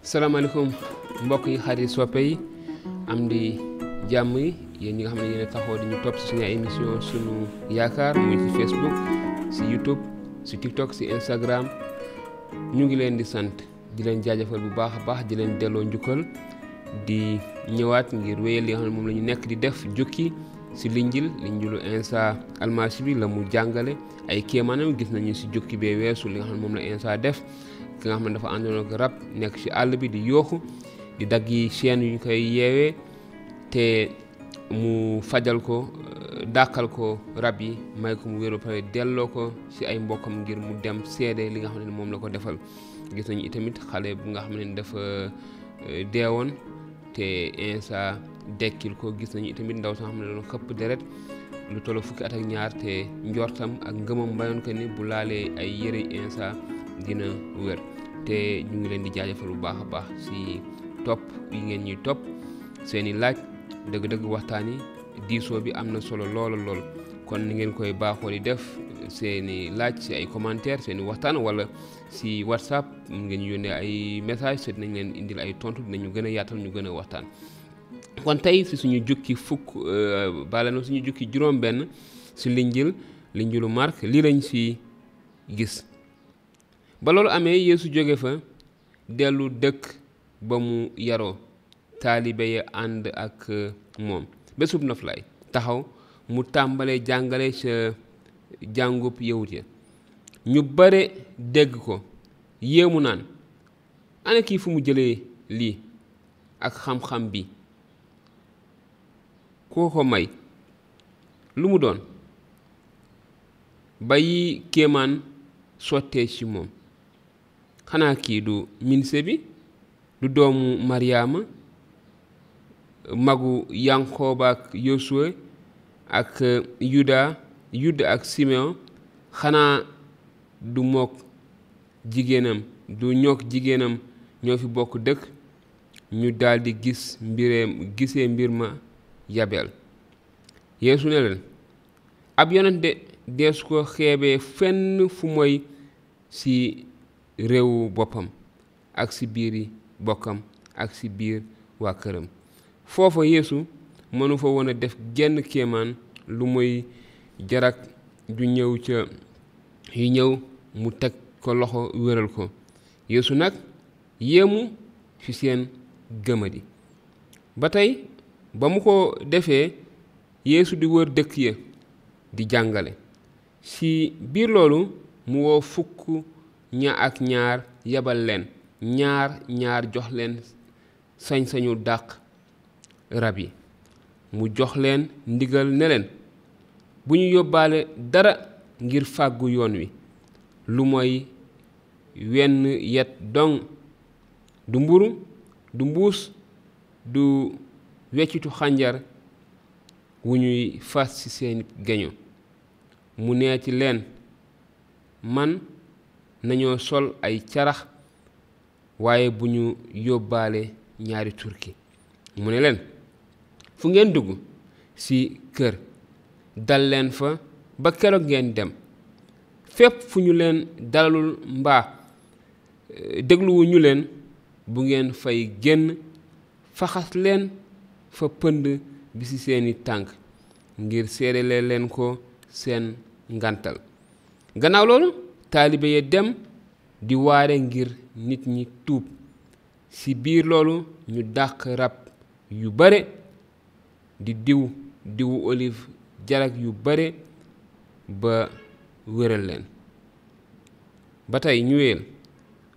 salaamaaleykum mbokk yi xarit soppe yi am di jàmm yi yéen ñi nga xam ne yéen a taxoo di ñu topp si suñu émission sunu yaakaar muy ci Facebook si YouTube si TikTok si Instagram ñu ngi leen di sant di leen jaajëfal bu baax a baax di leen delloo njukkal di ñëwaat ngir wéyal li nga xam ne moom la ñu nekk di def jukki si linjilu Insa almasi bi la mu jàngale ay kéemaanam gis nañu si jukki bee weesu li nga xam ne moom la Insa def ki nga xam ne dafa àndoon ak rab nekk ci àll bi di yooxu di dagg yi chaîne yu ñu koy yeewee te mu fajal ko dàqal ko rab yi may ko mu wéru pare delloo ko ci ay mbokkam ngir mu dem seede li nga xam ne moom la ko defal. gis nañu itamit xale bu nga xam ne dafa deewoon te Insa dekkil ko. gis nañu itamit ndaw sa nga xam ne doon xëpp deret lu tollu fukki at ak ñaar te njortam ak ngëmam bayoon ko ni bu laalee ay yëre Insa dina wér. te ñu ngi leen di jaajëfal bu baax a baax si topp yi ngeen ñuy topp seeni laaj dëgg-dëgg waxtaan yi diisoo bi am na solo lool kon ni ngeen koy baaxoo di def seeni laaj si ay commentaire seeni waxtaan wala si WhatsApp mun ngeen yónnee ay message te dinañ leen indil ay tontu dinañu gën a yaatal ñu gën a waxtaan. kon tey si suñu jukki suñu jukki juróom-benn si linjilu Marc lii lañ si gis. ba loolu amee Yeesu jóge fa dellu dëkk ba mu yaroo taalibe ya ànd ak moom bésub noflaay taxaw mu tàmbalee jàngale ca jàngub yawut ya ñu bare dégg ko yéemu naan ana kii fu mu jëlee lii ak xam-xam bi koo ko may lu mu doon ba yi kéemaan sottee ci moom. xanaa kii du minse bi du doomu Maryaama magu Yankooba ak Yosuwe ak Yuda ak Simeon xanaa du ñook jigéenam ñoo fi bokk dëkk. ñu daldi gisee mbir ma yabeel. Yeesu ne leen ab yonent deesu ko xeebee fenn fu mooy ci réewu boppam ak ci biiri bokkam ak ci biir waa këram. foofa Yeesu mënu fa woon a def genn kéemaan lu muy jarak yu ñëw mu teg ko loxo wéral ko. Yeesu nag yéemu ci seen ngëmadi. ba tey ba mu ko defee Yeesu di wër dëkk ya di jàngale. ci biir loolu mu woo fukk ak ñaar yabal leen ñaar jox leen sañ-sañu dàq rab yi. mu jox leen ndigal ne leen bu ñu yóbbaale dara ngir fàggu yoon wi lu mooy wenn yet dong, du mburu du mbuus du weccitu xànjar wu ñuy fas ci seeni geño. mu nee ci leen man nañoo sol ay carax waaye bu ñu yóbbaale ñaari turki. mu ne leen fu ngeen dugg ci kër dal-leen fa ba keroog ngeen dem. fépp fu ñu leen dalalul mbaa dégluwu ñu leen bu ngeen fay génn faxas leen fa pënd bi ci seeni tànk ngir seedele leen ko seen ngantal. gannaaw loolu taalibe ya dem di waare ngir nit ñi tuub. ci biir loolu ñu dàq rab yu bare di diwu olive jarag yu bare ba wéral leen. ba tey ñu wéel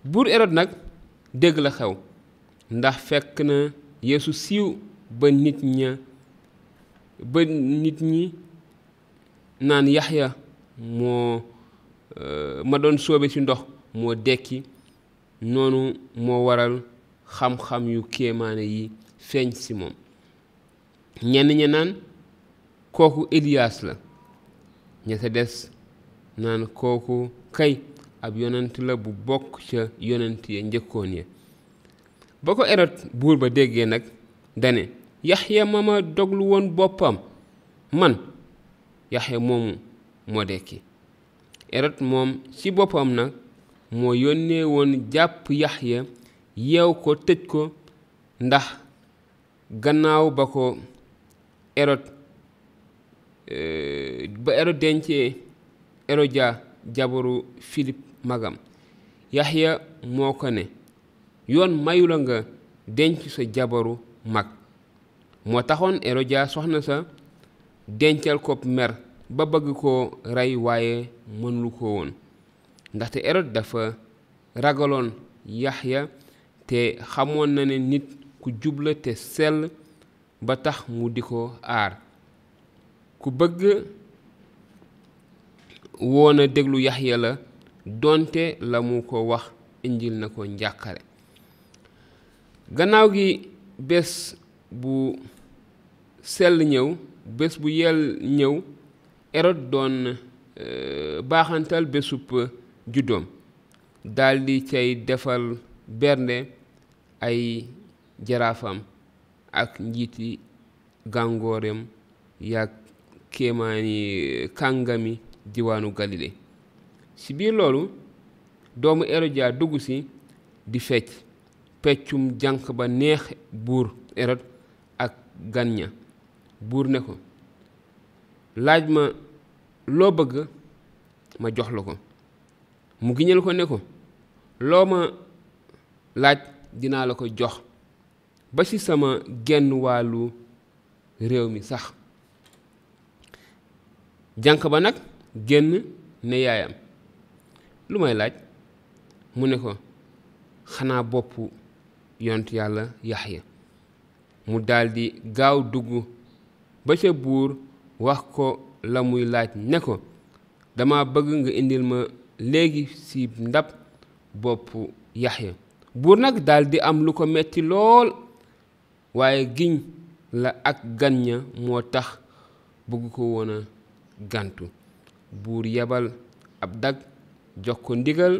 buur Erodd nag dégg la xew ndax fekk na Yeesu siiw ba nit ñi naan Yaxya ma doon soobe ci ndox moo dekki. noonu moo waral xam-xam yu kéemaane yi feeñ ci moom. ñenn ña naan kooku Ilyaas la. ña sa des naan kooku kay ab yonent la bu bokk ca yonent ya njëkkoon ya. ba ko Erodd buur ba déggee nag dane Yaxya ma doglu woon boppam man Yaxya moomu moo dekki. Erodd moom ci boppam nag moo yónnee woon jàpp Yaxya yeew ko tëj ko ndax gannaaw ba ko Erodd dencee Erodia jabaru Filip magam Yaxya moo ko ne yoon mayu la nga denc sa jabaru mag moo taxoon Erodia soxna sa dencal ko mer ba bëgg koo rey waaye mënulu ko woon ndaxte Erodd dafa ragaloon Yaxya te xamoon na ne nit ku jubla te sell ba tax mu di ko aar ku bëgg woon a déglu Yaxya la donte la mu ko wax indil na ko njàqare gannaaw gi bés bu sell ñëw bés bu yell ñëw Erodd doon baaxantal bésub juddoom daldi cay defal bernde ay jaraafam ak njiiti gàngooram yaag kéemaani kàngami diwaanu Galile ci biir loolu doomu Erodia dugg si di fecc peccum jànq ba neex buur Erodd ak gan ña buur ne ko laaj ma loo bëgg ma jox la ko mu giñal ko ne ko loo ma laaj dinaa la ko jox ba ci sama genn wàllu réew mi sax jànq ba nag génn ne yaayam lu may laaj mu ne ko xanaa boppu yont yàlla Yaxya mu daldi gaaw dugg ba ca buur wax ko la muy laaj ne ko dama bëgg nga indil ma léegi ci ndab boppu Yaxya buur nag daldi am lu ko metti lool waaye giñ la ak gan ña moo tax bëgg ko woon a gàntu buur yebal ab dag jox ko ndigal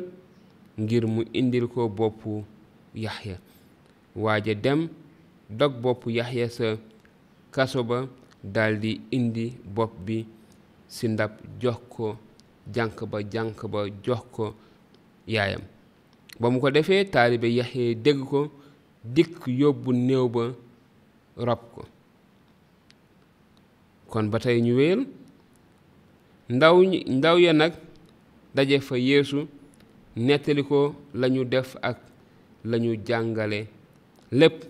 ngir mu indil ko boppu Yaxya waaja dem dog boppu Yaxya sa kaso ba daldi indi bopp bi ci ndab jox ko jànq ba jox ko yaayam ba mu ko defee taalibe Yaxya dégg ko dikk yóbbu néew ba rob ko kon ba tey ñu wéyal ndaw ya nag daje fa Yeesu nettali ko lañu def ak lañu jàngale lépp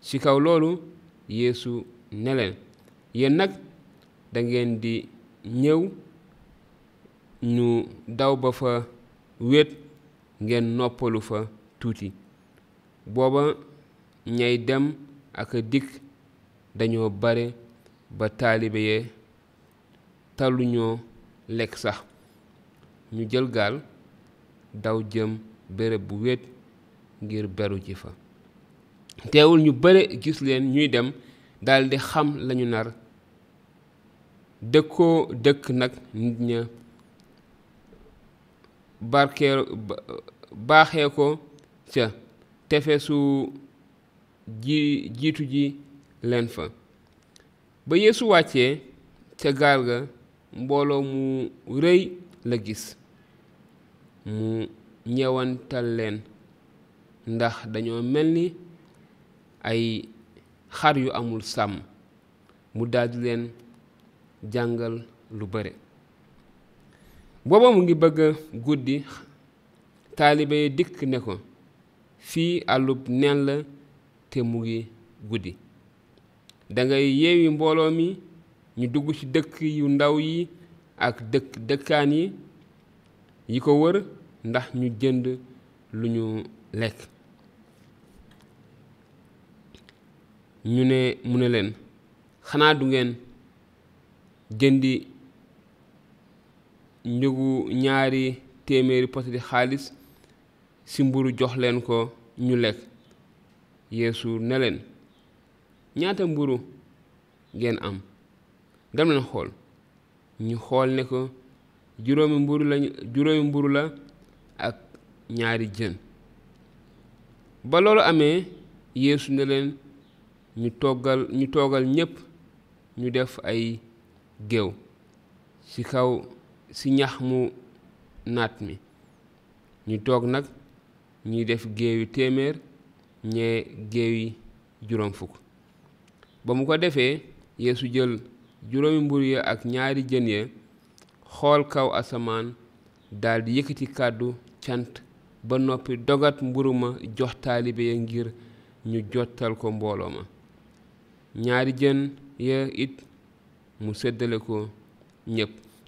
ci kaw loolu Yeesu ne leen yéen nag dangeen di ñëw ñu daw ba fa wéet ngeen noppalu fa tuuti booba ñay dem ak a dikk dañoo bare ba taalibe ye taluñoo lekk sax ñu jël gaal daw jëm béréb bu wéet ngir beru ci fa teewul ñu bare gis leen ñuy dem daldi xam lañu nar dëkkoo dëkk nag nit ña baaxee ko ca tefesu jiitu ji leen fa ba Yeesu wàccee ca gaal ga mbooloo mu rëy la gis mu ñeewantal leen ndax dañoo mel ni ay xar yu amul sàmm mu daldi leen jàngal lu bare booba mu ngi bëgg a guddi taalibe dikk ne ko fii àllub neen la te mu ngi guddi dangay yeewi mbooloo mi ñu dugg ci dëkk yu ndaw yi ak dëkkaan yi ko wër ndax ñu jënd lu ñu lekk mu ne leen xanaa du ngeen jëndi njëgu 2 téeméeri potati xaalis ci mburu jox leen ko ñu lekk Yeesu ne leen ñaata mburu ngeen am dem leen xool ñu xool ne ko juróomi mburu la ak 2 jën ba loolu amee Yeesu ne leen ñu toogal ñépp ñu def ay géew ci kaw ci ñax mu naat mi ñu toog nag ñuy def géewi téeméer ñee géewi juróom fukk. ba mu ko defee Yeesu jël juróomi mburu ya ak ñaari jën ya, xool kaw asamaan, daldi yëkkati kàddu cant ba noppi dogat mburu ma jox taalibe ya ngir ñu jottal ko mbooloo ma. ñaari jën ya it mu séddale ko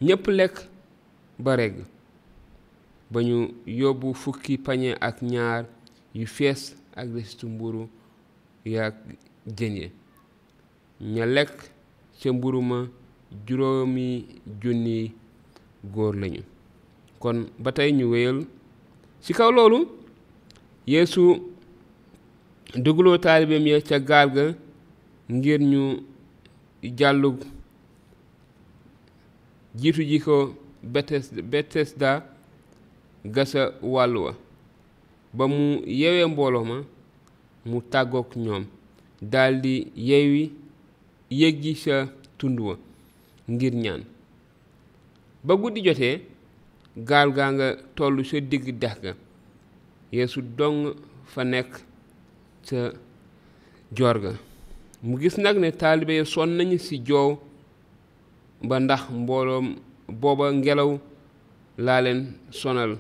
ñépp lekk ba regg, ba ñu yóbbu fukki pañe ak ñaar yu fees ak desitu mburu ya jën ya. ña lekk ca mburu ma 5,000 góor lañu. kon ba tey ñu wéyal ci kaw loolu Yeesu dugaloo taalibeem ya ca gaal ga ngir ñu jàllu jiitu ji ko Betesda gasa wàll wa. ba mu yewee mbooloo ma mu tàggook ñoom, daldi yéegi ca tund wa ngir ñaan. ba guddi jotee gaal gaa nga tollu ca digg dex ga, Yeesu dong fa nekk ca joor ga. mu gis nag ne taalibe ya sonn nañu ci joow ba ndax mbooloom booba ngelaw laa leen sonal.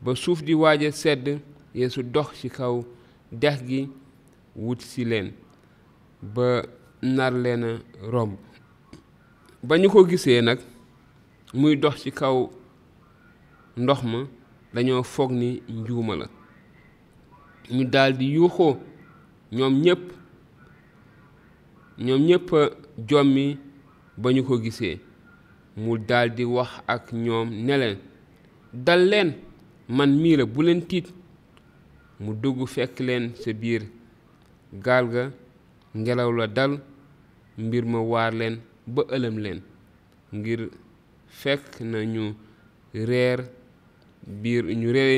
ba suuf di waaja sedd, Yeesu dox ci kaw dex gi wut si leen ba nar leen a romb. ba ñu ko gisee nag muy dox ci kaw ndox ma, dañoo foog ni njuuma la. ñu daldi yuuxoo ñoom ñépp jommi ba ñu ko gisee. mu daldi wax ak ñoom ne leen, dal-leen, man mii la, bu leen tiit. mu dugg fekk leen ca biir gaal ga, ngelaw la dal, mbir ma waar leen ba ëlëm leen, ngir fekk na ñu reere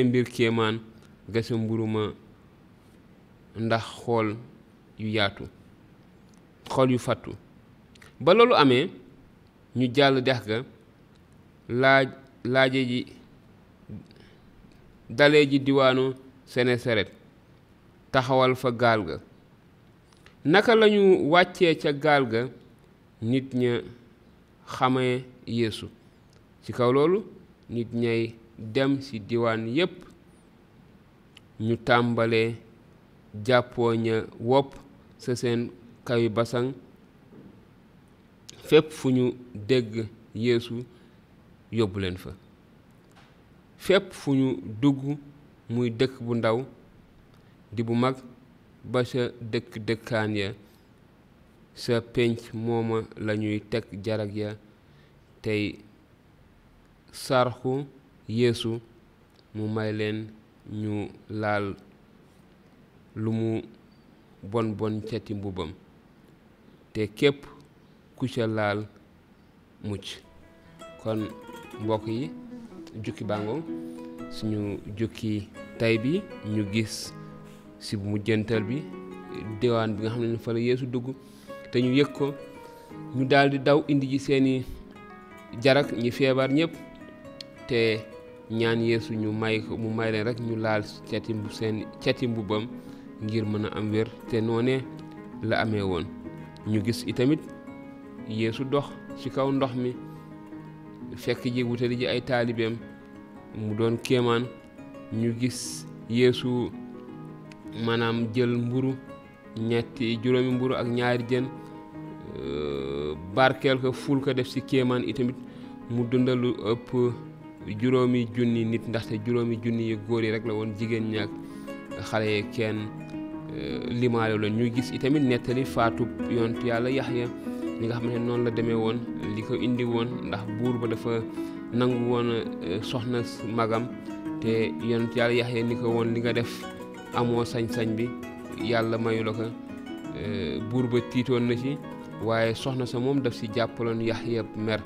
mbir kéemaan ga ca mburu ma ndax xool yu fattu. ba loolu amee, ñu jàll dex ga, dalee ji diwaanu Senesaret, taxawal fa gaal ga. naka lañu wàccee ca gaal ga, nit ña xamee Yeesu. ci kaw loolu nit ñay dem ci diwaan yépp, ñu tàmbalee jàppoo ña wopp sa seen kawi basaŋ. fépp fu ñu dégg Yeesu yóbbu leen fa. fépp fu ñu dugg, muy dëkk bu ndaw di bu mag ba sa dëkkaan ya, sa pénc mooma lañuy teg jarag ya tey sarxu Yeesu mu may leen ñu laal lu mu bon cati mbubam, te képp ku ca laal mucc. kon mbokk yi, jukki bàngoo suñu jukki tay bi, ñu gis ci bu mujjantal bi diwaan bi nga xam ne fa la Yeesu dugg te ñu yëg ko. ñu daldi daw indi ji seeni jarak ñi feebar ñépp, te ñaan Yeesu mu may leen rek ñu laal cati mbubam ngir mën a am wér, te noone la amee woon. ñu gis itamit Yeesu dox ci kaw ndox mi, fekk ji wutali ji ay taalibeem, mu doon kéemaan. ñu gis Yeesu maanaam jël mburu, 5 mburu ak ñaari jën, barkeel ko, ful ko, def ci kéemaan itamit. mu dundal lu ëpp 5,000 nit, ndaxte 5,000 yi góor yi rek la woon, jigéen ñi ak xale yi kenn limaale la. ñu gis itamit nettali faatu yonent yàlla Yaxya, li nga xam ne noonu la demee woon, li ko indi woon ndax buur ba dafa nangu woon soxna magam, te yonent yàlla Yaxya ni ko woon, li nga def amoo sañ-sañ bi, yàlla mayu la ko. buur ba tiitoon na ci, waaye soxna sa moom daf ci jàppaloon Yaxya mer,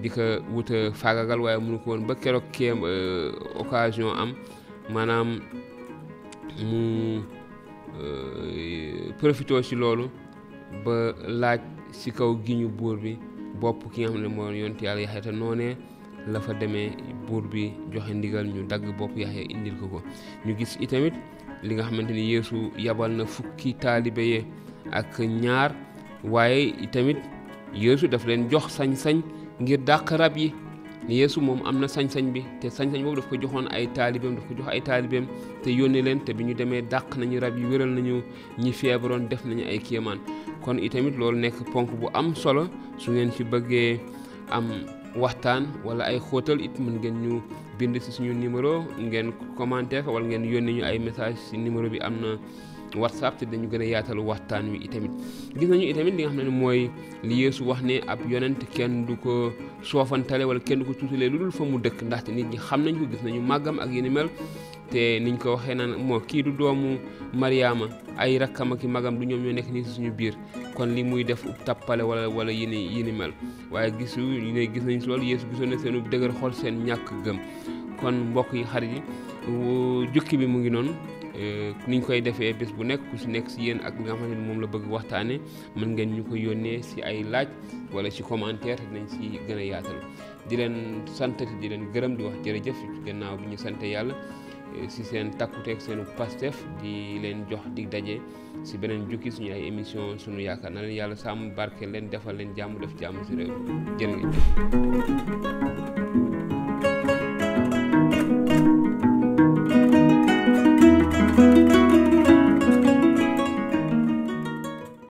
di ko wuta faagagal, waaye mënu ko woon ba keroog occasion am, maanaam mu profitoo ci loolu ba laaj ci kaw giñu buur bi bopp ki nga xam ne moo yonent yàlla Yaxya, te noonee la fa demee buur bi joxe ndigal ñu dagg bopp Yaxya indil ko ñu gis itamit li nga xamante ni Yeesu yabal na fukki taalibe ye ak ñaar waaye itamit Yeesu daf leen jox sañ-sañ ngir dàq rab yi. Yeesu moom am na sañ-sañ bi te sañ-sañ boobu daf ko joxoon ay taalibeem te yónni leen te bi ñu demee dàq nañu rab yi, wéral nañu ñi feebaroon, def nañu ay kéemaan. kon itamit loolu nekk ponk bu am solo. su ngeen ci bëggee am waxtaan wala ay xóotal it mën ngeen ñu bind ci suñu numéro, ngeen commenter wala ngeen yónni ñu ay message ci numéro bi am na WhatsApp te dañu gën a yaatalu waxtaan wi itamit. gis nañu itamit li nga xam ne mooy li Yeesu wax ne ab yonent kenn du ko soofantale wala kenn du ko tuutalee lu dul fa mu dëkk, ndaxte nit ñi xam nañ ko, gis nañu màggam ak yéni mel. te niñ ko waxee naan moo kii du doomu Mariama, ay rakkam ak magam du ñoom ñoo nekk nii si suñu biir, kon li muy def tappale wala yéni mel. waaye gis nañ si loolu Yeesu gisoon na seenu dëgër xol, seen ñàkk gëm. kon mbokk yi, xarit yi, jukki bi mu ngi noonu. niñ koy defee bés bu nekk, ku si nekk si yéen ak li nga xamante ni moom la bëgg waxtaane mën ngeen ñu ko yónnee si ay laaj wala ci commentaire, dinañ si gën a yaatal. di leen sant di leen gërëm, di wax jërëjëf gannaaw bi ñu sante yàlla si seen takkuteeg seen pastef. di leen jox dig daje si beneen jukki suñu ay émission suñu yaakaar. na leen yàlla sàmm, barke leen, defal leen jàmm, def jàmm si réew. jërë ngeen jëf.